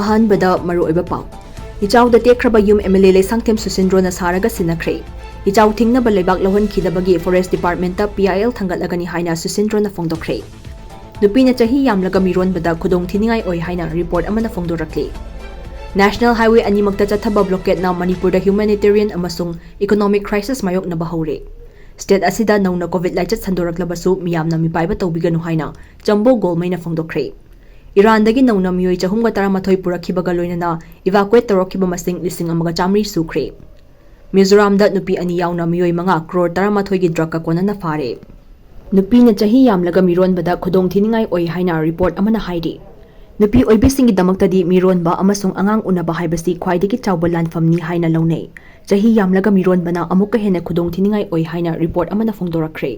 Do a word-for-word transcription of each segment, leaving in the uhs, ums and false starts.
ꯑꯍꯥꯟꯕꯗ ꯃꯔꯨꯑꯣꯏꯕ ꯄꯥꯎ꯫ ꯏꯆꯥꯎꯗ ꯇꯦꯛꯈ꯭ꯔꯕ ꯌꯨꯝ MLA ꯂꯩꯁꯥꯡꯊꯦꯝ ꯁꯨꯁꯤꯟꯗ꯭ꯔꯣꯅ ꯁꯥꯔꯒ ꯁꯤꯟꯅꯈ꯭ꯔꯦ꯫ ꯏꯆꯥꯎ ꯊꯤꯡꯅꯕ ꯂꯩꯕꯥꯛ ꯂꯧꯍꯟꯈꯤꯗꯕꯒꯤ Forest Departmentꯇ PIL ꯊꯥꯡꯒꯠꯂꯒꯅꯤ ꯍꯥꯏꯅ ꯁꯨꯁꯤꯟꯗ꯭ꯔꯣꯅ ꯐꯣꯡꯗꯣꯛꯈ꯭ꯔꯦ꯫ ꯅꯨꯄꯤꯅ ꯆꯍꯤ ꯌꯥꯝꯂꯒ ꯃꯤꯔꯣꯟꯕꯗ ꯈꯨꯗꯣꯡ ꯊꯤꯅꯤꯡꯉꯥꯏ ꯑꯣꯏ ꯍꯥꯏꯅ report ꯑꯃꯅ ꯐꯣꯡꯗꯣꯔꯛꯂꯤ꯫ National Highway ꯑꯅꯤꯃꯛꯇ ꯆꯠꯊꯕ blockadeꯅ ꯃꯅꯤꯄꯨꯔꯗ humanitarian ꯑꯃꯁꯨꯡ economic crisis ꯃꯥꯌꯣꯛꯅꯕ ꯍꯧꯔꯦ꯫ State ꯑꯁꯤꯗ ꯅꯧꯅ COVID ꯂꯥꯏꯆꯠ ꯁꯟꯗꯣꯔꯛꯂꯕꯁꯨ ꯃꯤꯌꯥꯝꯅ ꯃꯤꯄꯥꯏꯕ ꯇꯧꯕꯤꯒꯅꯨ ꯍꯥꯏꯅ ꯆꯝꯕꯣ ꯒꯣꯜꯃꯩꯅ ꯐꯣꯡꯗꯣꯛꯈ꯭ꯔꯦ꯫ ꯏꯔꯥꯟꯗꯒꯤ ꯅꯧꯅ ꯃꯤꯑꯣꯏ ꯆꯍꯨꯝꯒ ꯇꯔꯥꯃꯥꯊꯣꯏ ꯄꯨꯔꯛꯈꯤꯕꯒ ꯂꯣꯏꯅꯅ evacuate ꯇꯧꯔꯛꯈꯤꯕ ꯃꯁꯤꯡ ꯂꯤꯁꯤꯡ ꯑꯃꯒ ꯆꯥꯃꯔꯤ ꯁꯨꯈ꯭ꯔꯦ꯫ ꯃꯤꯖꯣꯔꯥꯝꯗ ꯅꯨꯄꯤ ꯑꯅꯤ ꯌꯥꯎꯅ ꯃꯤꯑꯣꯏ ꯃꯉꯥ ꯀ꯭ꯔꯣꯔ ꯇꯔꯥꯃꯥꯊꯣꯏꯒꯤ drugꯀ ꯀꯣꯟꯅꯅ ꯐꯥꯔꯦ꯫ ꯅꯨꯄꯤꯅ ꯆꯍꯤ ꯌꯥꯝꯂꯒ ꯃꯤꯔꯣꯟꯕꯗ ꯈꯨꯗꯣꯡ ꯊꯤꯅꯤꯡꯉꯥꯏ ꯑꯣꯏ ꯍꯥꯏꯅ report ꯑꯃꯅ ꯍꯥꯏꯔꯤ꯫ ꯅꯨꯄꯤ ꯑꯣꯏꯕꯤꯁꯤꯡꯒꯤꯗꯃꯛꯇꯗꯤ ꯃꯤꯔꯣꯟꯕ ꯑꯃꯁꯨꯡ ꯑꯉꯥꯡ ꯎꯅꯕ ꯍꯥꯏꯕꯁꯤ ꯈ꯭ꯋꯥꯏꯗꯒꯤ ꯆꯥꯎꯕ ꯂꯥꯟꯐꯝꯅꯤ ꯍꯥꯏꯅ ꯂꯧꯅꯩ꯫ ꯆꯍꯤ ꯌꯥꯝꯂꯒ ꯃꯤꯔꯣꯟꯕꯅ ꯑꯃꯨꯛꯀ ꯍꯦꯟꯅ ꯈꯨꯗꯣꯡ ꯊꯤꯅꯤꯡꯉꯥꯏ ꯑꯣꯏ ꯍꯥꯏꯅ report ꯑꯃꯅ ꯐꯣꯡꯗꯣꯔꯛꯈ꯭ꯔꯦ꯫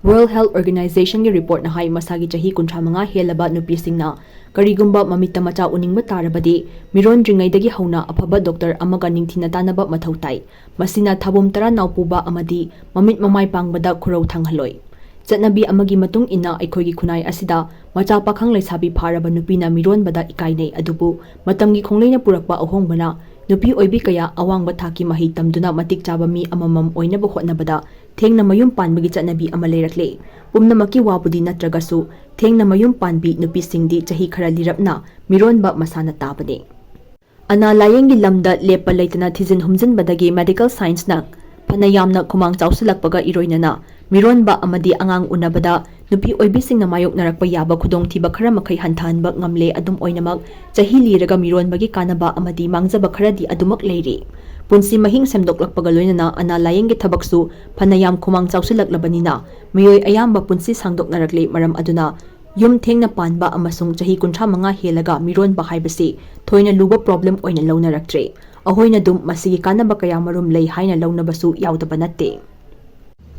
World Health Organizationꯒꯤ reportꯅ ꯍꯥꯏ, ꯃꯁꯥꯒꯤ ꯆꯍꯤ ꯀꯨꯟꯊ꯭ꯔꯥ ꯃꯉꯥ ꯍꯦꯜꯂꯕ ꯅꯨꯄꯤꯁꯤꯡꯅ ꯀꯔꯤꯒꯨꯝꯕ ꯃꯃꯤꯠꯇ ꯃꯆꯥ ꯎꯅꯤꯡꯕ ꯇꯥꯔꯕꯗꯤ ꯃꯤꯔꯣꯟꯗ꯭ꯔꯤꯉꯩꯗꯒꯤ ꯍꯧꯅ ꯑꯐꯕ doctor ꯑꯃꯒ ꯅꯤꯡꯊꯤꯅ ꯇꯥꯟꯅꯕ ꯃꯊꯧ ꯇꯥꯏ꯫ ꯃꯁꯤꯅ ꯊꯥꯕꯨꯝ ꯇꯔꯥ ꯅꯥꯎ ꯄꯨꯕ ꯑꯃꯗꯤ ꯃꯃꯤꯠ ꯃꯃꯥꯏ ꯄꯥꯡꯕꯗ ꯈꯨꯔꯧ ꯊꯥꯡꯍꯜꯂꯣꯏ꯫ ꯆꯠꯅꯕꯤ ꯑꯃꯒꯤ ꯃꯇꯨꯡ ꯏꯟꯅ ꯑꯩꯈꯣꯏꯒꯤ ꯈꯨꯟꯅꯥꯏ ꯑꯁꯤꯗ ꯃꯆꯥ ꯄꯥꯈꯪ ꯂꯩꯁꯥꯕꯤ ꯐꯥꯔꯕ ꯅꯨꯄꯤꯅ ꯃꯤꯔꯣꯟꯕꯗ ꯏꯀꯥꯏꯅꯩ꯫ ꯑꯗꯨꯕꯨ ꯃꯇꯝꯒꯤ ꯈꯣꯡꯂꯩꯅ ꯄꯨꯔꯛꯄ ꯑꯍꯣꯡꯕꯅ ꯅꯨꯄꯤ ꯑꯣꯏꯕꯤ ꯀꯌꯥ ꯑꯋꯥꯡꯕ ꯊꯥꯛꯀꯤ ꯃꯍꯩ ꯇꯝꯗꯨꯅ ꯃꯇꯤꯛ ꯆꯥꯕ ꯃꯤ ꯑꯃꯃꯝ ꯑꯣꯏꯅꯕ ꯍꯣꯠꯅꯕꯗ ꯊꯦꯡꯅ ꯃꯌꯨꯝ ꯄꯥꯟꯕꯒꯤ ꯆꯠꯅꯕꯤ ꯑꯃ ꯂꯩꯔꯛꯂꯦ꯫ ꯄꯨꯝꯅꯃꯛꯀꯤ ꯋꯥꯕꯨꯗꯤ ꯅꯠꯇ꯭ꯔꯒꯁꯨ ꯊꯦꯡꯅ ꯃꯌꯨꯝ ꯄꯥꯟꯕꯤ ꯅꯨꯄꯤꯁꯤꯡꯗꯤ ꯆꯍꯤ ꯈꯔ ꯂꯤꯔꯞꯅ ꯃꯤꯔꯣꯟꯕ ꯃꯁꯥꯅ ꯇꯥꯕꯅꯤ꯫ ꯑꯅꯥ ꯂꯥꯌꯦꯡꯒꯤ ꯂꯝꯗ ꯂꯦꯞꯄ ꯂꯩꯇꯅ ꯊꯤꯖꯤꯟ ꯍꯨꯝꯖꯤꯟꯕꯗꯒꯤ medical scienceꯅ ꯐꯅ ꯌꯥꯝꯅ ꯈꯨꯃꯥꯡ ꯆꯥꯎꯁꯤꯜꯂꯛꯄꯒ ꯏꯔꯣꯏꯅꯅ ꯃꯤꯔꯣꯟꯕ ꯑꯃꯗꯤ ꯑꯉꯥꯡ ꯎꯅꯕꯗ ꯅꯨꯄꯤ ꯑꯣꯏꯕꯤꯁꯤꯡꯅ ꯃꯥꯌꯣꯛꯅꯔꯛꯄ ꯌꯥꯕ ꯈꯨꯗꯣꯡꯊꯤꯕ ꯈꯔ ꯃꯈꯩ ꯍꯟꯊꯍꯟꯕ ꯉꯝꯂꯦ꯫ ꯑꯗꯨꯝ ꯑꯣꯏꯅꯃꯛ, ꯆꯍꯤ ꯂꯤꯔꯒ ꯃꯤꯔꯣꯟꯕꯒꯤ ꯀꯥꯟꯅꯕ ꯑꯃꯗꯤ ꯃꯥꯡꯖꯕ ꯈꯔꯗꯤ ꯑꯗꯨꯃꯛ ꯂꯩꯔꯤ꯫ ꯄꯨꯟꯁꯤ ꯃꯍꯤꯡ ꯁꯦꯝꯗꯣꯛꯂꯛꯄꯒ ꯂꯣꯏꯅꯅ ꯑꯅꯥ ꯂꯥꯌꯦꯡꯒꯤ ꯊꯕꯛꯁꯨ ꯐꯅ ꯌꯥꯝ ꯈꯨꯃꯥꯡ ꯆꯥꯎꯁꯤꯜꯂꯛꯂꯕꯅꯤꯅ ꯃꯤꯑꯣꯏ ꯑꯌꯥꯝꯕ ꯄꯨꯟꯁꯤ ꯁꯥꯡꯗꯣꯛꯅꯔꯛꯂꯦ꯫ ꯃꯔꯝ ꯑꯗꯨꯅ ꯌꯨꯝ ꯊꯦꯡꯅ ꯄꯥꯟꯕ ꯑꯃꯁꯨꯡ ꯆꯍꯤ ꯀꯨꯟꯊ꯭ꯔꯥ ꯃꯉꯥ ꯍꯦꯜꯂꯒ ꯃꯤꯔꯣꯟꯕ ꯍꯥꯏꯕꯁꯤ ꯊꯣꯏꯅ ꯂꯨꯕ problem ꯑꯣꯏꯅ ꯂꯧꯅꯔꯛꯇ꯭ꯔꯦ꯫ ꯑꯩꯈꯣꯏꯅ ꯑꯗꯨꯝ ꯃꯁꯤꯒꯤ ꯀꯥꯟꯅꯕ ꯀꯌꯥ ꯃꯔꯨꯝ ꯂꯩ ꯍꯥꯏꯅ ꯂꯧꯅꯕꯁꯨ ꯌꯥꯎꯗꯕ ꯅꯠꯇꯦ꯫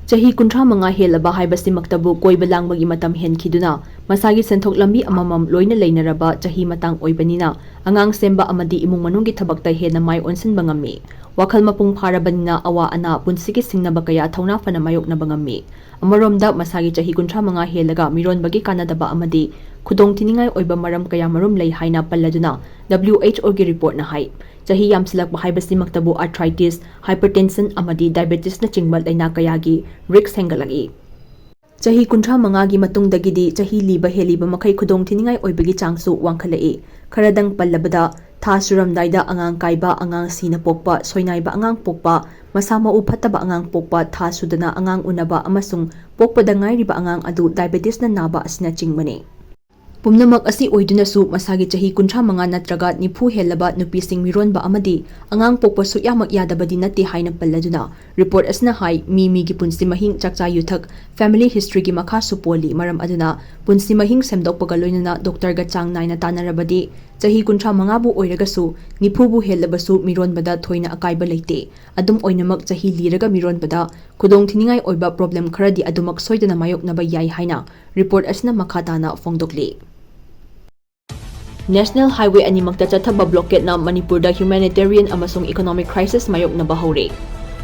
ꯆꯍꯤ ꯀꯨꯟꯊ꯭ꯔꯥ ꯃꯉꯥ ꯍꯦꯜꯂꯕ ꯍꯥꯏꯕꯁꯤꯃꯛꯇꯕꯨ ꯀꯣꯏꯕ ꯂꯥꯡꯕꯒꯤ ꯃꯇꯝ ꯍꯦꯟꯈꯤꯗꯨꯅ ꯃꯁꯥꯒꯤ ꯁꯦꯟꯊꯣꯛ ꯂꯝꯕꯤ ꯑꯃꯃꯝ ꯂꯣꯏꯅ ꯂꯩꯅꯔꯕ ꯆꯍꯤ ꯃꯇꯥꯡ ꯑꯣꯏꯕꯅꯤꯅ ꯑꯉꯥꯡ ꯁꯦꯝꯕ ꯑꯃꯗꯤ ꯏꯃꯨꯡ ꯃꯅꯨꯡꯒꯤ ꯊꯕꯛꯇ ꯍꯦꯟꯅ ꯃꯥꯏ ꯑꯣꯟꯁꯤꯟꯕ ꯉꯝꯃꯤ꯫ ꯋꯥꯈꯜ ꯃꯄꯨꯡ ꯐꯥꯔꯕꯅꯤꯅ ꯑꯋꯥ ꯑꯅꯥ, ꯄꯨꯟꯁꯤꯒꯤ ꯁꯤꯡꯅꯕ ꯀꯌꯥ ꯊꯧꯅꯥ ꯐꯅ ꯃꯥꯌꯣꯛꯅꯕ ꯉꯝꯃꯤ꯫ ꯑꯃꯔꯣꯝꯗ, ꯃꯁꯥꯒꯤ ꯆꯍꯤ ꯀꯨꯟꯊ꯭ꯔꯥ ꯃꯉꯥ ꯍꯦꯜꯂꯒ ꯃꯤꯔꯣꯟꯕꯒꯤ ꯀꯥꯟꯅꯗꯕ ꯑꯃꯗꯤ ꯈꯨꯗꯣꯡꯊꯤꯅꯤꯡꯉꯥꯏ ꯑꯣꯏꯕ ꯃꯔꯝ ꯀꯌꯥ ꯃꯔꯨꯝ ꯂꯩ ꯍꯥꯏꯅ ꯄꯜꯂꯗꯨꯅ W H O ꯒꯤ ꯔꯤꯄꯣꯔꯠꯅ ꯍꯥꯏ꯫ ꯆꯍꯤ ꯌꯥꯝꯁꯤꯜꯂꯛꯄ ꯍꯥꯏꯕꯁꯤꯃꯛꯇꯕꯨ arthritis, hypertension ꯑꯃꯗꯤ diabetesꯅꯆꯤꯡꯕ ꯂꯥꯏꯅꯥ ꯀꯌꯥꯒꯤ risk ꯍꯦꯟꯒꯠꯂꯛꯏ꯫ ꯆꯍꯤ ꯀꯨꯟꯊ꯭ꯔꯥ ꯃꯉꯥꯒꯤ ꯃꯇꯨꯡꯗꯒꯤꯗꯤ ꯆꯍꯤ ꯂꯤꯕ ꯍꯦꯜꯂꯤꯕ ꯃꯈꯩ ꯈꯨꯗꯣꯡꯊꯤꯅꯤꯡꯉꯥꯏ ꯑꯣꯏꯕꯒꯤ ꯆꯥꯡꯁꯨ ꯋꯥꯡꯈꯠꯂꯛꯏ꯫ ꯈꯔꯗꯪ ꯄꯜꯂꯕꯗ, ꯊꯥ ꯁꯨꯔꯝꯗꯥꯏꯗ ꯑꯉꯥꯡ ꯀꯥꯏꯕ, ꯑꯉꯥꯡ ꯁꯤꯅ ꯄꯣꯛꯄ, ꯁꯣꯏꯅꯥꯏꯕ ꯑꯉꯥꯡ ꯄꯣꯛꯄ, ꯃꯁꯥ ꯃꯎ ꯐꯠꯇꯕ ꯑꯉꯥꯡ ꯄꯣꯛꯄ, ꯊꯥ ꯁꯨꯗꯅ ꯑꯉꯥꯡ ꯎꯅꯕ ꯑꯃꯁꯨꯡ ꯄꯣꯛꯄꯗ ꯉꯥꯏꯔꯤꯕ ꯑꯉꯥꯡ ꯑꯗꯨ diabetesꯅ ꯅꯥꯕ ꯑꯁꯤꯅꯆꯤꯡꯕꯅꯤ꯫ ꯄꯨꯝꯅꯃꯛ ꯑꯁꯤ ꯑꯣꯏꯗꯨꯅꯁꯨ, ꯃꯁꯥꯒꯤ ꯆꯍꯤ ꯀꯨꯟꯊ꯭ꯔꯥ ꯃꯉꯥ ꯅꯠꯇ꯭ꯔꯒ ꯅꯤꯐꯨ ꯍꯦꯜꯂꯕ ꯅꯨꯄꯤꯁꯤꯡ ꯃꯤꯔꯣꯟꯕ ꯑꯃꯗꯤ ꯑꯉꯥꯡ ꯄꯣꯛꯄ ꯁꯨꯛꯌꯥꯃꯛ ꯌꯥꯗꯕꯗꯤ ꯅꯠꯇꯦ ꯍꯥꯏꯅ ꯄꯜꯂꯗꯨꯅ, ꯔꯤꯄꯣꯔꯠ ꯑꯁꯤꯅ ꯍꯥꯏ, ꯃꯤ ꯃꯤꯒꯤ ꯄꯨꯟꯁꯤ ꯃꯍꯤꯡ, ꯆꯥꯛꯆꯥ ꯌꯨꯊꯛ, family historyꯒꯤ ꯃꯈꯥꯁꯨ ꯄꯣꯜꯂꯤ꯫ ꯃꯔꯝ ꯑꯗꯨꯅ, ꯄꯨꯟꯁꯤ ꯃꯍꯤꯡ ꯁꯦꯝꯗꯣꯛꯄꯒ ꯂꯣꯏꯅꯅ ꯗꯣꯛꯇꯔꯒ ꯆꯥꯡ ꯅꯥꯏꯅ ꯇꯥꯟꯅꯔꯕꯗꯤ, ꯆꯍꯤ ꯀꯨꯟꯊ꯭ꯔꯥ ꯃꯉꯥꯕꯨ ꯑꯣꯏꯔꯒꯁꯨ, ꯅꯤꯐꯨꯕꯨ ꯍꯦꯜꯂꯕꯁꯨ ꯃꯤꯔꯣꯟꯕꯗ ꯊꯣꯏꯅ ꯑꯀꯥꯏꯕ ꯂꯩꯇꯦ꯫ ꯑꯗꯨꯝ ꯑꯣꯏꯅꯃꯛ, ꯆꯍꯤ ꯂꯤꯔꯒ ꯃꯤꯔꯣꯟꯕꯗ ꯈꯨꯗꯣꯡꯊꯤꯅꯤꯡꯉꯥꯏ ꯑꯣꯏꯕ problem ꯈꯔꯗꯤ ꯑꯗꯨꯃꯛ ꯁꯣꯏꯗꯅ ꯃꯥꯌꯣꯛꯅꯕ ꯌꯥꯏ ꯍꯥꯏꯅ ꯔꯤꯄꯣꯔꯠ ꯑꯁꯤꯅ ꯃꯈꯥ ꯇꯥꯅ ꯐꯣꯡꯗꯣꯛꯂꯤ꯫ National Highway ꯑꯅꯤꯃꯛꯇ ꯆꯠꯊꯕ blockade ꯅ ꯃꯅꯤꯄꯨꯔꯗ humanitarian ꯑꯃꯁꯨꯡ economic crisis ꯃꯥꯌꯣꯛꯅꯕ ꯍꯧꯔꯦ꯫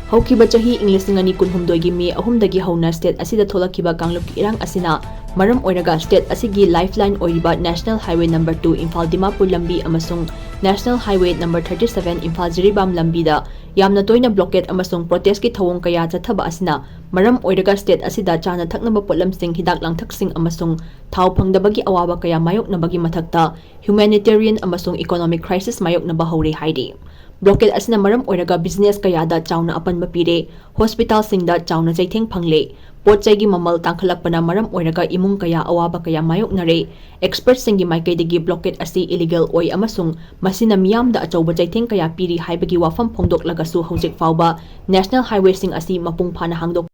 ꯍꯧꯈꯤꯕ ꯆꯍꯤ ꯏꯪ ꯂꯤꯁꯤꯡ ꯑꯅꯤ ꯀꯨꯟꯍꯨꯝꯗꯣꯏꯒꯤ ꯃꯦ ꯑꯍꯨꯝꯗꯒꯤ ꯍꯧꯅ state ꯑꯁꯤꯗ ꯊꯣꯛꯂꯛꯈꯤꯕ ꯀꯥꯡꯂꯨꯞꯀꯤ ꯏꯔꯥꯡ ꯑꯁꯤꯅ ꯃꯔꯝ ꯑꯣꯏꯔꯒ state ꯑꯁꯤꯒꯤ lifeline ꯑꯣꯏꯔꯤꯕ National Highway number two Imphal Dimapur ꯂꯝꯕꯤ ꯑꯃꯁꯨꯡ National Highway number thirty seven Imphal Jiribam ꯂꯝꯕꯤꯗ ꯌꯥꯝꯅ ꯇꯣꯏꯅ blockade ꯑꯃꯁꯨꯡ protest ꯀꯤ ꯊꯧꯑꯣꯡ ꯀꯌꯥ ꯆꯠꯊꯕ ꯑꯁꯤꯅ ꯃꯔꯝ ꯑꯣꯏꯔꯒ state ꯑꯁꯤꯗ ꯆꯥꯅ ꯊꯛꯅꯕ ꯄꯣꯠꯂꯝꯁꯤꯡ, ꯍꯤꯗꯥꯛ ꯂꯥꯡꯊꯛꯁꯤꯡ ꯑꯃꯁꯨꯡ ꯊꯥꯎ ꯐꯪꯗꯕꯒꯤ ꯑꯋꯥꯕ ꯀꯌꯥ ꯃꯥꯌꯣꯛꯅꯕꯒꯤ ꯃꯊꯛꯇ humanitarian ꯑꯃꯁꯨꯡ economic crisis ꯃꯥꯌꯣꯛꯅꯕ ꯍꯧꯔꯦ ꯍꯥꯏꯔꯤ꯫ Blockade ꯑꯁꯤꯅ ꯃꯔꯝ ꯑꯣꯏꯔꯒ business ꯀꯌꯥꯗ ꯆꯥꯎꯅ ꯑꯄꯟꯕ ꯄꯤꯔꯦ, hospital ꯁꯤꯡꯗ ꯆꯥꯎꯅ ꯆꯩꯊꯦꯡ ꯐꯪꯂꯦ, ꯄꯣꯠ ꯆꯩꯒꯤ ꯃꯃꯜ ꯇꯥꯡꯈꯠꯂꯛꯄꯅ ꯃꯔꯝ ꯑꯣꯏꯔꯒ ꯏꯃꯨꯡ ꯀꯌꯥ ꯑꯋꯥꯕ ꯀꯌꯥ ꯃꯥꯌꯣꯛꯅꯔꯦ꯫ Expert ꯁꯤꯡꯒꯤ ꯃꯥꯏꯀꯩꯗꯒꯤ blockade ꯑꯁꯤ illegal ꯑꯣꯏ ꯑꯃꯁꯨꯡ ꯃꯁꯤꯅ ꯃꯤꯌꯥꯝꯗ ꯑꯆꯧꯕ ꯆꯩꯊꯦꯡ ꯀꯌꯥ ꯄꯤꯔꯤ ꯍꯥꯏꯕꯒꯤ ꯋꯥꯐꯝ ꯐꯣꯡꯗꯣꯛꯂꯒꯁꯨ, ꯍꯧꯖꯤꯛ ꯐꯥꯎꯕ National Highway ꯁꯤꯡ ꯑꯁꯤ ꯃꯄꯨꯡ ꯐꯥꯅ ꯍꯥꯡꯗꯣꯛ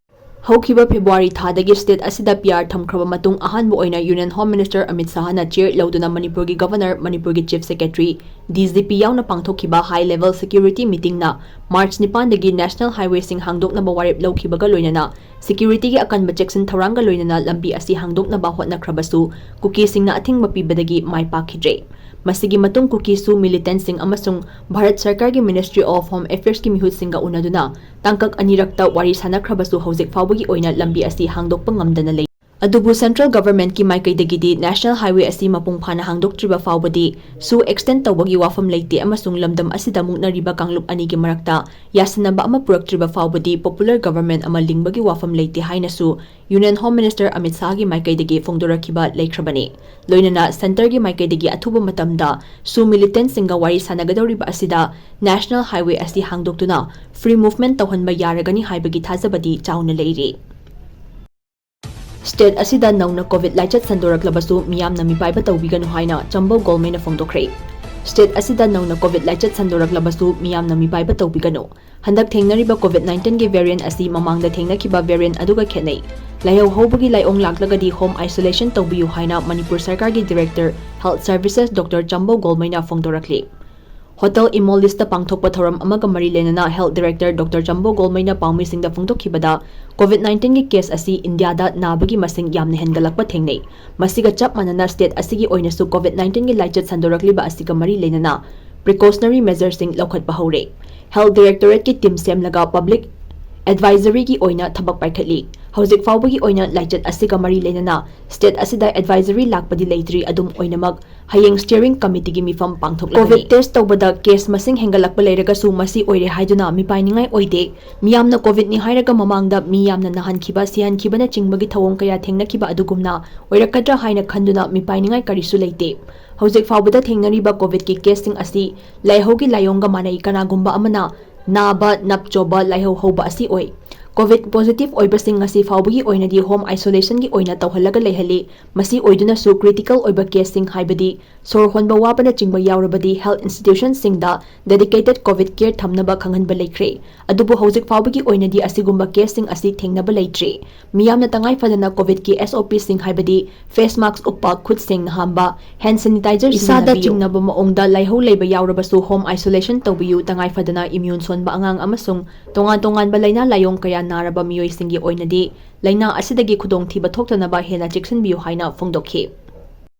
ꯍꯧꯈꯤꯕ February ꯊꯥꯗꯒꯤ state ꯑꯁꯤꯗ P R ꯊꯝꯈ꯭ꯔꯕ ꯃꯇꯨꯡ, ꯑꯍꯥꯟꯕ ꯑꯣꯏꯅ Union Home Minister Amit ꯁꯥꯍꯅ chair ꯂꯧꯗꯨꯅ ꯃꯅꯤꯄꯨꯔꯒꯤ Governor, ꯃꯅꯤꯄꯨꯔꯒꯤ Chief Secretary, D G P ꯌꯥꯎꯅ ꯄꯥꯡꯊꯣꯛꯈꯤꯕ high level security meeting ꯅ March ꯅꯤꯄꯥꯟꯗꯒꯤ National Highway ꯁꯤꯡ ꯍꯥꯡꯗꯣꯛꯅꯕ ꯋꯥꯔꯦꯞ ꯂꯧꯈꯤꯕꯒ ꯂꯣꯏꯅꯅ security ꯒꯤ ꯑꯀꯟꯕ ꯆꯦꯛꯁꯤꯟ ꯊꯧꯔꯥꯡꯒ ꯂꯣꯏꯅꯅ ꯂꯝꯕꯤ ꯑꯁꯤ ꯍꯥꯡꯗꯣꯛꯅꯕ ꯍꯣꯠꯅꯈ꯭ꯔꯕꯁꯨ, ꯀꯨꯀꯤꯁꯤꯡꯅ ꯑꯊꯤꯡꯕ ꯄꯤꯕꯗꯒꯤ ꯃꯥꯏ ꯄꯥꯛꯈꯤꯗ꯭ꯔꯦ꯫ ꯃꯁꯤꯒꯤ ꯃꯇꯨꯡ ꯀꯨꯀꯤ ꯁꯨ ꯃꯤꯂꯤꯇꯦꯟꯠꯁꯤꯡ ꯑꯃꯁꯨꯡ ꯚꯥꯔꯠ ꯁꯔꯀꯥꯔꯒꯤ Ministry of Home Affairs ꯀꯤ ꯃꯤꯍꯨꯠꯁꯤꯡꯒ ꯎꯅꯗꯨꯅ ꯇꯥꯡꯀꯛ ꯑꯅꯤꯔꯛꯇ ꯋꯥꯔꯤ ꯁꯥꯟꯅꯈ꯭ꯔꯕꯁꯨ ꯍꯧꯖꯤꯛ ꯐꯥꯎꯕꯒꯤ ꯑꯣꯏꯅ ꯂꯝꯕꯤ ꯑꯁꯤ ꯍꯥꯡꯗꯣꯛꯄ ꯉꯝꯗꯅ ꯂꯩ꯫ ꯑꯗꯨꯕꯨ central government ꯀꯤ ꯃꯥꯏꯀꯩꯗꯒꯤꯗꯤ National Highway ꯑꯁꯤ ꯃꯄꯨꯡ ꯐꯥꯅ ꯍꯥꯡꯗꯣꯛꯇ꯭ꯔꯤꯕ ꯐꯥꯎꯕꯗꯤ ꯁꯨ extend ꯇꯧꯕꯒꯤ ꯋꯥꯐꯝ ꯂꯩꯇꯦ ꯑꯃꯁꯨꯡ ꯂꯝꯗꯝ ꯑꯁꯤꯗ ꯃꯨꯛꯅꯔꯤꯕ ꯀꯥꯡꯂꯨꯞ ꯑꯅꯤꯒꯤ ꯃꯔꯛꯇ ꯌꯥꯁꯤꯟꯅꯕ ꯑꯃ ꯄꯨꯔꯛꯇ꯭ꯔꯤꯕ ꯐꯥꯎꯕꯗꯤ popular government ꯑꯃ ꯂꯤꯡꯕꯒꯤ ꯋꯥꯐꯝ ꯂꯩꯇꯦ ꯍꯥꯏꯅꯁꯨ Union Home Minister ꯑꯃꯤꯠ ꯁꯥꯍꯒꯤ ꯃꯥꯏꯀꯩꯗꯒꯤ ꯐꯣꯡꯗꯣꯔꯛꯈꯤꯕ ꯂꯩꯈ꯭ꯔꯕꯅꯤ꯫ ꯂꯣꯏꯅꯅ centre ꯒꯤ ꯃꯥꯏꯀꯩꯗꯒꯤ ꯑꯊꯨꯕ ꯃꯇꯝꯗ ꯁꯨ ꯃꯤꯂꯤꯇꯦꯟꯠꯁꯤꯡꯒ ꯋꯥꯔꯤ ꯁꯥꯟꯅꯒꯗꯧꯔꯤꯕ ꯑꯁꯤꯗ National Highway ꯑꯁꯤ ꯍꯥꯡꯗꯣꯛꯇꯨꯅ free movement ꯇꯧꯍꯟꯕ ꯌꯥꯔꯒꯅꯤ ꯍꯥꯏꯕꯒꯤ ꯊꯥꯖꯕꯗꯤ ꯆꯥꯎꯅ ꯂꯩꯔꯤ꯫ State ꯑꯁꯤꯗ ꯅꯧꯅ COVID ꯂꯥꯏꯆꯠ ꯁꯟꯗꯣꯔꯛꯂꯕꯁꯨ ꯃꯤꯌꯥꯝꯅ ꯃꯤꯄꯥꯏꯕ ꯇꯧꯕꯤꯒꯅꯨ ꯍꯥꯏꯅ ꯆꯝꯕꯧ ꯒꯣꯜꯃꯩꯅ ꯐꯣꯡꯗꯣꯛꯈ꯭ꯔꯦ꯫ State ꯑꯁꯤꯗ ꯅꯧꯅ COVID ꯂꯥꯏꯆꯠ ꯁꯟꯗꯣꯔꯛꯂꯕꯁꯨ ꯃꯤꯌꯥꯝꯅ ꯃꯤꯄꯥꯏꯕ ꯇꯧꯕꯤꯒꯅꯨ꯫ ꯍꯟꯗꯛ ꯊꯦꯡꯅꯔꯤꯕ COVID nineteen ꯒꯤ variant ꯑꯁꯤ ꯃꯃꯥꯡꯗ ꯊꯦꯡꯅꯈꯤꯕ variant ꯑꯗꯨꯒ ꯈꯦꯠꯅꯩ꯫ ꯂꯥꯏꯍꯧ ꯍꯧꯕꯒꯤ ꯂꯥꯏꯑꯣꯡ ꯂꯥꯛꯂꯒꯗꯤ home isolation ꯇꯧꯕꯤꯌꯨ ꯍꯥꯏꯅ ꯃꯅꯤꯄꯨꯔ ꯁꯔꯀꯥꯔꯒꯤ Director Health Services Doctor ꯆꯝꯕꯧ ꯒꯣꯜꯃꯩꯅ ꯐꯣꯡꯗꯣꯔꯛꯂꯤ꯫ Hotel Imollis ꯇ ꯄꯥꯡꯊꯣꯛꯄ ꯊꯧꯔꯝ ꯑꯃꯒ ꯃꯔꯤ ꯂꯩꯅꯅ Health Director Doctor ꯆꯝꯕꯧ ꯒꯣꯜꯃꯩꯅ ꯄꯥꯎꯃꯤꯁꯤꯡꯗ ꯐꯣꯡꯗꯣꯛꯈꯤꯕꯗ, COVID nineteen ꯒꯤ case ꯑꯁꯤ ꯏꯟꯗꯤꯌꯥꯗ ꯅꯥꯕꯒꯤ ꯃꯁꯤꯡ ꯌꯥꯝꯅ ꯍꯦꯟꯒꯠꯂꯛꯄ ꯊꯦꯡꯅꯩ꯫ ꯃꯁꯤꯒ ꯆꯞ ꯃꯥꯟꯅꯅ state ꯑꯁꯤꯒꯤ ꯑꯣꯏꯅꯁꯨ COVID nineteen ꯒꯤ ꯂꯥꯏꯆꯠ ꯁꯟꯗꯣꯔꯛꯂꯤꯕ ꯑꯁꯤꯒ ꯃꯔꯤ ꯂꯩꯅꯅ precautionary measure ꯁꯤꯡ ꯂꯧꯈꯠꯄ ꯍꯧꯔꯦ꯫ Health Directorate ꯀꯤ team ꯁꯦꯝꯂꯒ public advisory ꯒꯤ ꯑꯣꯏꯅ ꯊꯕꯛ ꯄꯥꯏꯈꯠꯂꯤ꯫ ꯍꯧꯖꯤꯛ ꯐꯥꯎꯕꯒꯤ ꯑꯣꯏꯅ ꯂꯥꯏꯆꯠ ꯑꯁꯤꯒ ꯃꯔꯤ ꯂꯩꯅꯅ state ꯑꯁꯤꯗ advisory ꯂꯥꯛꯄꯗꯤ ꯂꯩꯇ꯭ꯔꯤ꯫ ꯑꯗꯨꯝ ꯑꯣꯏꯅꯃꯛ, ꯍꯌꯦꯡ steering committee ꯒꯤ ꯃꯤꯐꯝ ꯄꯥꯡꯊꯣꯛꯂꯒꯅꯤ꯫ COVID test ꯇꯧꯕꯗ case ꯃꯁꯤꯡ ꯍꯦꯟꯒꯠꯂꯛꯄ ꯂꯩꯔꯒꯁꯨ ꯃꯁꯤ ꯑꯣꯏꯔꯦ ꯍꯥꯏꯗꯨꯅ ꯃꯤꯄꯥꯏꯅꯤꯡꯉꯥꯏ ꯑꯣꯏꯗꯦ꯫ ꯃꯤꯌꯥꯝꯅ COVID ꯅꯤ ꯍꯥꯏꯔꯒ ꯃꯃꯥꯡꯗ ꯃꯤ ꯌꯥꯝꯅ ꯅꯥꯍꯟꯈꯤꯕ, ꯁꯤꯍꯟꯈꯤꯕꯅꯆꯤꯡꯕꯒꯤ ꯊꯧꯑꯣꯡ ꯀꯌꯥ ꯊꯦꯡꯅꯈꯤꯕ ꯑꯗꯨꯒꯨꯝꯅ ꯑꯣꯏꯔꯛꯀꯗ꯭ꯔꯥ ꯍꯥꯏꯅ ꯈꯟꯗꯨꯅ ꯃꯤꯄꯥꯏꯅꯤꯡꯉꯥꯏ ꯀꯔꯤꯁꯨ ꯂꯩꯇꯦ꯫ ꯍꯧꯖꯤꯛ ꯐꯥꯎꯕꯗ ꯊꯦꯡꯅꯔꯤꯕ COVID ꯀꯤ case ꯁꯤꯡ ꯑꯁꯤ ꯂꯥꯏꯍꯧꯒꯤ ꯂꯥꯏꯑꯣꯡꯒ ꯃꯥꯟꯅꯩ꯫ ꯀꯅꯥꯒꯨꯝꯕ ꯑꯃꯅ ꯅꯥꯕ, ꯅꯞ ꯆꯣꯕ, ꯂꯥꯏꯍꯧ ꯍꯧꯕ ꯑꯁꯤ ꯑꯣꯏ꯫ COVID positive ꯑꯣꯏꯕꯁꯤꯡ ꯉꯁꯤ ꯐꯥꯎꯕꯒꯤ ꯑꯣꯏꯅꯗꯤ home isolation ꯒꯤ ꯑꯣꯏꯅ ꯇꯧꯍꯜꯂꯒ ꯂꯩꯍꯜꯂꯤ꯫ ꯃꯁꯤ ꯑꯣꯏꯗꯨꯅꯁꯨ critical ꯑꯣꯏꯕ case ꯁꯤꯡ, ꯍꯥꯏꯕꯗꯤ ꯁꯣꯔ ꯍꯣꯟꯕ ꯋꯥꯕꯅꯆꯤꯡꯕ ꯌꯥꯎꯔꯕꯗꯤ health institution ꯁꯤꯡꯗ dedicated COVID care ꯊꯝꯅꯕ ꯈꯪꯍꯟꯕ ꯂꯩꯈ꯭ꯔꯦ꯫ ꯑꯗꯨꯕꯨ ꯍꯧꯖꯤꯛ ꯐꯥꯎꯕꯒꯤ ꯑꯣꯏꯅꯗꯤ ꯑꯁꯤꯒꯨꯝꯕ case ꯁꯤꯡ ꯑꯁꯤ ꯊꯦꯡꯅꯕ ꯂꯩꯇ꯭ꯔꯤ꯫ ꯃꯤꯌꯥꯝꯅ ꯇꯉꯥꯏ ꯐꯗꯅ COVID ꯀꯤ S O P ꯁꯤꯡ, ꯍꯥꯏꯕꯗꯤ face mask ꯎꯞꯄ, ꯈꯨꯠ ꯁꯦꯡꯅ ꯍꯥꯝꯕ, hand sanitizer ꯏꯁꯥꯗ ꯁꯤꯖꯤꯟꯅꯕꯤꯌꯨ꯫ ꯆꯤꯡꯅꯕ ꯃꯑꯣꯡꯗ ꯂꯥꯏꯍꯧ ꯂꯩꯕ ꯌꯥꯎꯔꯕꯁꯨ home isolation ꯇꯧꯕꯤꯌꯨ꯫ ꯇꯉꯥꯏ ꯐꯗꯅ immune ꯁꯣꯟꯕ ꯑꯉꯥꯡ ꯑꯃꯁꯨꯡ ꯇꯣꯉꯥꯟ ꯇꯣꯉꯥꯟꯕ ꯂꯥꯏꯅꯥ ꯂꯥꯏꯑꯣꯡ ꯀꯌꯥ ꯅꯥꯔꯕ ꯃꯤꯑꯣꯏꯁꯤꯡꯒꯤ ꯑꯣꯏꯅꯗꯤ ꯂꯥꯏꯅꯥ ꯑꯁꯤꯗꯒꯤ ꯈꯨꯗꯣꯡꯊꯤꯕ ꯊꯣꯛꯇꯅꯕ ꯍꯦꯟꯅ ꯆꯦꯛꯁꯤꯟꯕꯤꯌꯨ ꯍꯥꯏꯅ ꯐꯣꯡꯗꯣꯛꯈꯤ꯫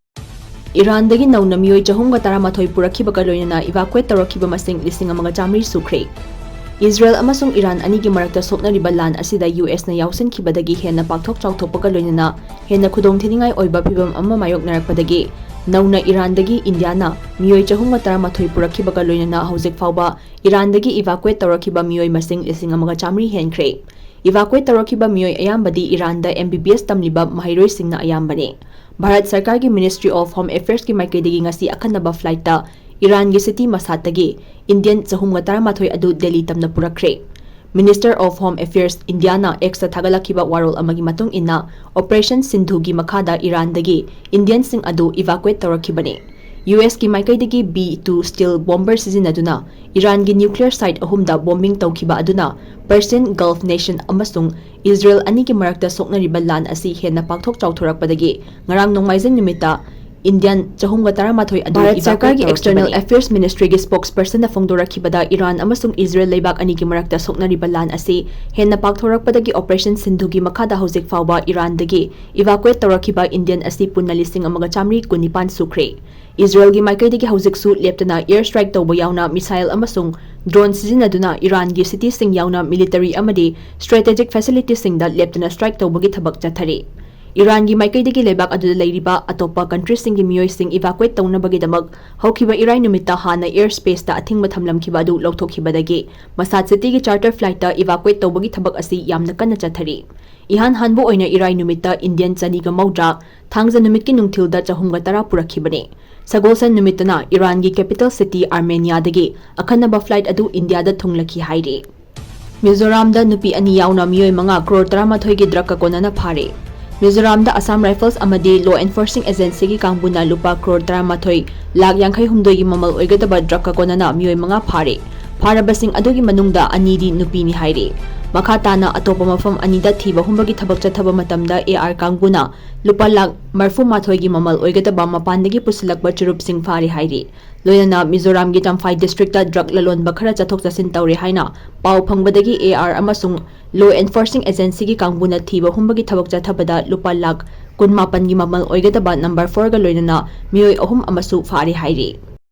ꯏꯔꯥꯟꯗꯒꯤ ꯅꯧꯅ ꯃꯤꯑꯣꯏ ꯆꯍꯨꯝꯒ ꯇꯔꯥꯃꯥꯊꯣꯏ ꯄꯨꯔꯛꯈꯤꯕꯒ ꯂꯣꯏꯅꯅ evacuate ꯇꯧꯔꯛꯈꯤꯕ ꯃꯁꯤꯡ ꯂꯤꯁꯤꯡ ꯑꯃꯒ ꯆꯥꯃꯔꯤ ꯁꯨꯈ꯭ꯔꯦ꯫ ꯏꯖꯔꯦꯜ ꯑꯃꯁꯨꯡ ꯏꯔꯥꯟ ꯑꯅꯤꯒꯤ ꯃꯔꯛꯇ ꯁꯣꯛꯅꯔꯤꯕ ꯂꯥꯟ ꯑꯁꯤꯗ ꯌꯨ ꯑꯦꯁꯅ ꯌꯥꯎꯁꯤꯟꯈꯤꯕꯗꯒꯤ ꯍꯦꯟꯅ ꯄꯥꯛꯊꯣꯛ ꯆꯥꯎꯊꯣꯛꯄꯒ ꯂꯣꯏꯅꯅ ꯍꯦꯟꯅ ꯈꯨꯗꯣꯡꯊꯤꯅꯤꯡꯉꯥꯏ ꯑꯣꯏꯕ ꯐꯤꯚꯝ ꯑꯃ ꯃꯥꯌꯣꯛꯅꯔꯛꯄꯗꯒꯤ ꯅꯧꯅ ꯏꯔꯥꯟꯗꯒꯤ ꯏꯟꯗꯤꯌꯥꯅ ꯃꯤꯑꯣꯏ ꯆꯍꯨꯝꯒ ꯇꯔꯥꯃꯥꯊꯣꯏ ꯄꯨꯔꯛꯈꯤꯕꯒ ꯂꯣꯏꯅꯅ ꯍꯧꯖꯤꯛ ꯐꯥꯎꯕ ꯏꯔꯥꯟꯗꯒꯤ evacuate ꯇꯧꯔꯛꯈꯤꯕ ꯃꯤꯑꯣꯏ ꯃꯁꯤꯡ ꯂꯤꯁꯤꯡ ꯑꯃꯒ ꯆꯥꯃꯔꯤ ꯍꯦꯟꯈ꯭ꯔꯦ꯫ Evacuate ꯇꯧꯔꯛꯈꯤꯕ ꯃꯤꯑꯣꯏ ꯑꯌꯥꯝꯕꯗꯤ ꯏꯔꯥꯟꯗ M B B S ꯇꯝꯂꯤꯕ ꯃꯍꯩꯔꯣꯏꯁꯤꯡꯅ ꯑꯌꯥꯝꯕꯅꯤ꯫ ꯚꯥꯔꯠ ꯁꯔꯀꯥꯔꯒꯤ Ministry of Home Affairsꯀꯤ ꯃꯥꯏꯀꯩꯗꯒꯤ ꯉꯁꯤ ꯑꯈꯟꯅꯕ flightꯇ ꯏꯔꯥꯟꯒꯤ city ꯃꯁꯥꯠꯇꯒꯤ ꯏꯟꯗꯤꯌꯟ ꯆꯍꯨꯝꯒ ꯇꯔꯥꯃꯥꯊꯣꯏ ꯑꯗꯨ ꯗꯦꯜꯂꯤ ꯇꯝꯅ ꯄꯨꯔꯛꯈ꯭ꯔꯦ꯫ Minister of Home Affairs ꯏꯟꯗꯤꯌꯥꯅ Xꯇ ꯊꯥꯒꯠꯂꯛꯈꯤꯕ ꯋꯥꯔꯣꯜ ꯑꯃꯒꯤ ꯃꯇꯨꯡ ꯏꯟꯅ, Operation ꯁꯤꯟꯙꯨꯒꯤ ꯃꯈꯥꯗ ꯏꯔꯥꯟꯗꯒꯤ ꯏꯟꯗꯤꯌꯟꯁꯤꯡ ꯑꯗꯨ evacuate ꯇꯧꯔꯛꯈꯤꯕꯅꯤ꯫ ꯌꯨ ꯑꯦꯁꯀꯤ ꯃꯥꯏꯀꯩꯗꯒꯤ B two stealth bomber ꯁꯤꯖꯤꯟꯅꯗꯨꯅ ꯏꯔꯥꯟꯒꯤ nuclear site ꯑꯍꯨꯝꯗ bombing ꯇꯧꯈꯤꯕ ꯑꯗꯨꯅ Persian Gulf nation ꯑꯃꯁꯨꯡ ꯏꯖꯔꯦꯜ ꯑꯅꯤꯒꯤ ꯃꯔꯛꯇ ꯁꯣꯛꯅꯔꯤꯕ ꯂꯥꯟ ꯑꯁꯤ ꯍꯦꯟꯅ ꯄꯥꯛꯊꯣꯛ ꯆꯥꯎꯊꯣꯔꯛꯄꯗꯒꯤ ꯉꯔꯥꯡ ꯅꯣꯡꯃꯥꯏꯖꯤꯡ ꯅꯨꯃꯤꯠꯇ ꯏꯟꯗꯤꯌꯟ ꯆꯍꯨꯝꯒ ꯇꯔꯥꯃꯥꯊꯣꯏ ꯑꯗꯨ ꯚꯥꯔꯠ evacuate ꯁꯔꯀꯥꯔꯒꯤ External ꯇꯧꯔꯛꯈꯤꯕꯅꯤ꯫ Affairs Ministryꯒꯤ spokespersonꯅ ꯐꯣꯡꯗꯣꯔꯛꯈꯤꯕꯗ, ꯏꯔꯥꯟ ꯑꯃꯁꯨꯡ ꯏꯖꯔꯦꯜ ꯂꯩꯕꯥꯛ ꯑꯅꯤꯒꯤ ꯃꯔꯛꯇ ꯁꯣꯛꯅꯔꯤꯕ ꯂꯥꯟ ꯑꯁꯤ ꯍꯦꯟꯅ ꯄꯥꯛꯊꯣꯔꯛꯄꯗꯒꯤ Operation ꯁꯤꯟꯙꯨꯒꯤ ꯃꯈꯥꯗ ꯍꯧꯖꯤꯛ ꯐꯥꯎꯕ ꯏꯔꯥꯟꯗꯒꯤ evacuate ꯇꯧꯔꯛꯈꯤꯕ ꯏꯟꯗꯤꯌꯟ ꯑꯁꯤ ꯄꯨꯟꯅ ꯂꯤꯁꯤꯡ ꯑꯃꯒ ꯆꯥꯃꯔꯤ ꯀꯨꯟꯅꯤꯄꯥꯟ ꯁꯨꯈ꯭ꯔꯦ꯫ ꯏꯖꯔꯦꯜꯒꯤ ꯃꯥꯏꯀꯩꯗꯒꯤ ꯍꯧꯖꯤꯛꯁꯨ ꯂꯦꯞꯇꯅ air strike ꯇꯧꯕ ꯌꯥꯎꯅ missile ꯑꯃꯁꯨꯡ drone ꯁꯤꯖꯤꯟꯅꯗꯨꯅ ꯏꯔꯥꯟꯒꯤ cityꯁꯤꯡ ꯌꯥꯎꯅ military ꯑꯃꯗꯤ strategic facilityꯁꯤꯡꯗ ꯂꯦꯞꯇꯅ strike ꯇꯧꯕꯒꯤ ꯊꯕꯛ ꯆꯠꯊꯔꯤ꯫ ꯏꯔꯥꯟꯒꯤ ꯃꯥꯏꯀꯩꯗꯒꯤ ꯂꯩꯕꯥꯛ ꯑꯗꯨꯗ ꯂꯩꯔꯤꯕ ꯑꯇꯣꯞꯄ countryꯁꯤꯡꯒꯤ ꯃꯤꯑꯣꯏꯁꯤꯡ evacuate ꯇꯧꯅꯕꯒꯤꯗꯃꯛ ꯍꯧꯈꯤꯕ ꯏꯔꯥꯏ ꯅꯨꯃꯤꯠꯇ ꯍꯥꯟꯅ air spaceꯇ ꯑꯊꯤꯡꯕ ꯊꯝꯂꯝꯈꯤꯕ ꯑꯗꯨ ꯂꯧꯊꯣꯛꯈꯤꯕꯗꯒꯤ ꯃꯁꯥꯠ cityꯒꯤ charter flightꯇ evacuate ꯇꯧꯕꯒꯤ ꯊꯕꯛ ꯑꯁꯤ ꯌꯥꯝꯅ ꯀꯟꯅ ꯆꯠꯊꯔꯤ꯫ ꯏꯍꯥꯟ ꯍꯥꯟꯕ ꯑꯣꯏꯅ ꯏꯔꯥꯏ ꯅꯨꯃꯤꯠꯇ ꯏꯟꯗꯤꯌꯟ ꯆꯅꯤꯒ ꯃꯧꯗ꯭ꯔꯥ, ꯊꯥꯡꯖ ꯅꯨꯃꯤꯠꯀꯤ ꯅꯨꯡꯊꯤꯜꯗ ꯆꯍꯨꯝꯒ ꯇꯔꯥ ꯄꯨꯔꯛꯈꯤꯕꯅꯤ꯫ ꯁꯒꯣꯜꯁꯦꯟ ꯅꯨꯃꯤꯠꯇꯅ ꯏꯔꯥꯟꯒꯤ capital city ꯑꯥꯔꯃꯦꯅꯤꯌꯥꯗꯒꯤ ꯑꯈꯟꯅꯕ flight ꯑꯗꯨ ꯏꯟꯗꯤꯌꯥꯗ ꯊꯨꯡꯂꯈꯤ ꯍꯥꯏꯔꯤ꯫ ꯃꯤꯖꯣꯔꯥꯝꯗ ꯅꯨꯄꯤ ꯑꯅꯤ ꯌꯥꯎꯅ ꯃꯤꯑꯣꯏ ꯃꯉꯥ ꯀ꯭ꯔꯣꯔ ꯇꯔꯥꯃꯥꯊꯣꯏꯒꯤ drug ꯀꯣꯅꯅ ꯐꯥꯔꯦ꯫ ꯃꯤꯖꯣꯔꯥꯝꯗ Assam Rifles ꯑꯃꯗꯤ law enforcing agencyꯒꯤ ꯀꯥꯡꯕꯨꯅ ꯂꯨꯄꯥ ꯀ꯭ꯔꯣꯔ ꯇꯔꯥꯃꯥꯊꯣꯏ ꯂꯥꯈ ꯌꯥꯡꯈꯩ ꯍꯨꯝꯗꯣꯏꯒꯤ ꯃꯃꯜ ꯑꯣꯏꯒꯗꯕ drug ꯀꯣꯅꯅ ꯃꯤꯑꯣꯏ ꯃꯉꯥ ꯐꯥꯔꯦ꯫ ꯐꯥꯔꯕꯁꯤꯡ ꯑꯗꯨꯒꯤ ꯃꯅꯨꯡꯗ ꯑꯅꯤꯗꯤ ꯅꯨꯄꯤꯅꯤ ꯍꯥꯏꯔꯤ꯫ ꯃꯈꯥ ꯇꯥꯅ ꯑꯇꯣꯞꯄ ꯃꯐꯝ ꯑꯅꯤꯗ ꯊꯤꯕ ꯍꯨꯝꯕꯒꯤ ꯊꯕꯛ ꯆꯠꯊꯕ ꯃꯇꯝꯗ A R ꯀꯥꯡꯕꯨꯅ ꯂꯨꯄꯥ ꯂꯥꯈ ꯃꯔꯤꯐꯨ ꯃꯥꯊꯣꯏꯒꯤ ꯃꯃꯜ ꯑꯣꯏꯒꯗꯕ ꯃꯄꯥꯟꯗꯒꯤ ꯄꯨꯁꯤꯜꯂꯛꯄ ꯆꯨꯔꯨꯞꯁꯤꯡ ꯐꯥꯔꯦ ꯍꯥꯏꯔꯤ꯫ ꯂꯣꯏꯅꯅ ꯃꯤꯖꯣꯔꯥꯝꯒꯤ ꯆꯝꯐꯥꯏ districtꯇ drug ꯂꯂꯣꯟꯕ ꯈꯔ ꯆꯠꯊꯣꯛ ꯆꯠꯁꯤꯟ ꯇꯧꯔꯦ ꯍꯥꯏꯅ ꯄꯥꯎ ꯐꯪꯕꯗꯒꯤ A R ꯑꯃꯁꯨꯡ law enforcing agencyꯒꯤ ꯀꯥꯡꯕꯨꯅ ꯊꯤꯕ ꯍꯨꯝꯕꯒꯤ ꯊꯕꯛ ꯆꯠꯊꯕꯗ ꯂꯨꯄꯥ ꯂꯥꯈ ꯀꯨꯟꯃꯥꯄꯟꯒꯤ ꯃꯃꯜ ꯑꯣꯏꯒꯗꯕ ꯅꯝꯕꯔ ꯐꯣꯔꯒ ꯂꯣꯏꯅꯅ ꯃꯤꯑꯣꯏ ꯑꯍꯨꯝ ꯑꯃꯁꯨ ꯐꯥꯔꯦ ꯍꯥꯏꯔꯤ꯫